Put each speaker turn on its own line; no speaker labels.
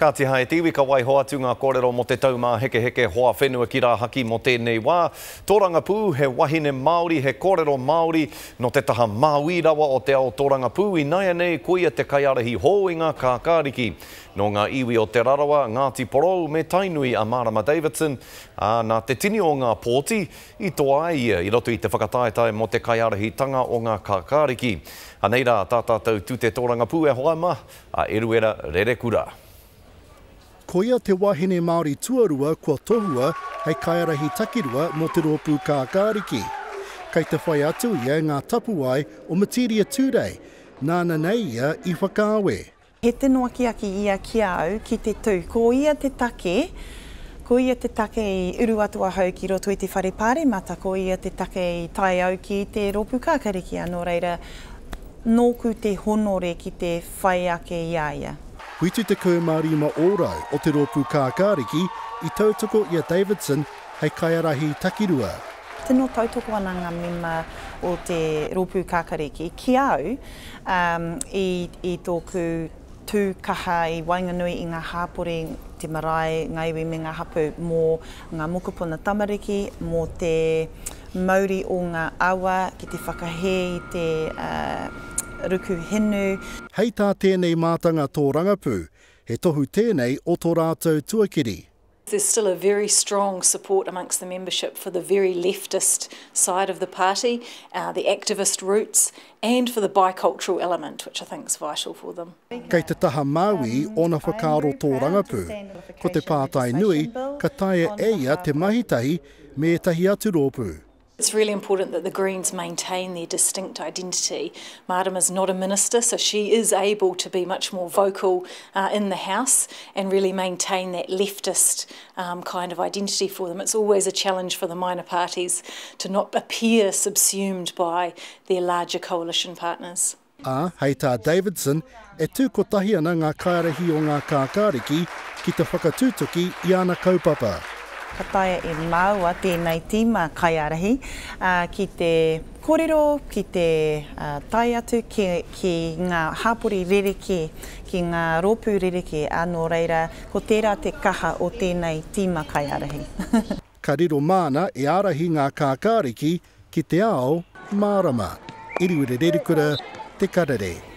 Kāti hai te iwi ka waiho atu ngā kōrero mō te Taumāhekeheke hoa whenua ki rāhaki mō tēnei wā. Tōrangapū, he wahine Māori, he kōrero Māori, nō te taha māui rawa o te ao tōrangapū, inaianei koia te kaiārahi hou i ngā kākāriki. Nō ngā iwi o Te Rarawa, Ngāti Porou me Tainui a Marama Davidson, ā, nā te tini o ngā pōti i toa ai ia i roto i te whakataetae mō te kaiārahitanga o ngā kākāriki. Anei rā tā tātou tute tōrangapū e hoa ma, a Eruera Rerekura.
Koia te wahine Māori tuarua kua tohua hei kaiārahi takirua mō te rōpū Kākāriki. Kei te whai atu ia i ngā tapuwae o Metiria Turei, nāna nei ia i whakaawe.
He tino akiaki ia ki a au ki te tū. Ko ia te take, ko ia te take i uru atu ahau ki roto i te whare pāremata, ko ia te take i tae au ki te rōpū Kākāriki, nō reira, Nōku te honore ki te whai ake i a ia.
75 ōrau o te rōpū Kākāriki i tautoko i a Davidson hei kaiārahi takirua.
Tino tautoko ana ngā mema o te rōpū Kākāriki ki a au i tōku tū kaha i waenganui i ngā hāpori, te marae, ngā iwi me ngā hapū mō ngā mokopuna tamariki, mō te mauri o ngā awa ki te whakahē i te ruku hinu.
Hei tā tēnei mātanga tōrangapū, he tohu tēnei o tō rātou tuakiri.
There's still a very strong support amongst the membership for the very leftist side of the party, uh, the activist roots, and for the bicultural element, which I think is vital for them.
Kei te taha Māui ōna whakaaro tōrangapū. Ko te pātai nui, ka taea e ia te mahi tahi me ētahi atu rōpū.
It's really important that the Greens maintain their distinct identity. Marama's not a minister, so she is able to be much more vocal uh, in the House and really maintain that leftist um, kind of identity for them. It's always a challenge for the minor parties to not appear subsumed by their larger coalition partners.
Ā, hei tā Davidson, e tū kotahi ana ngā kaiārahi o ngā kākāriki ki te whakatutuki i ana kaupapa.
Ka taea e māua tēnei tīma kaiārahi ki te kōrero, ki te tae atu ki ki ngā hāpori rerekē, ki ngā rōpū rerekē, ā, nō reira, ko tērā te kaha o tēnei tīma kaiārahi.
Ka riro māna e ārahi ngā kākāriki Ki te ao mārama. Iriwiri Rerikura, Te Karere.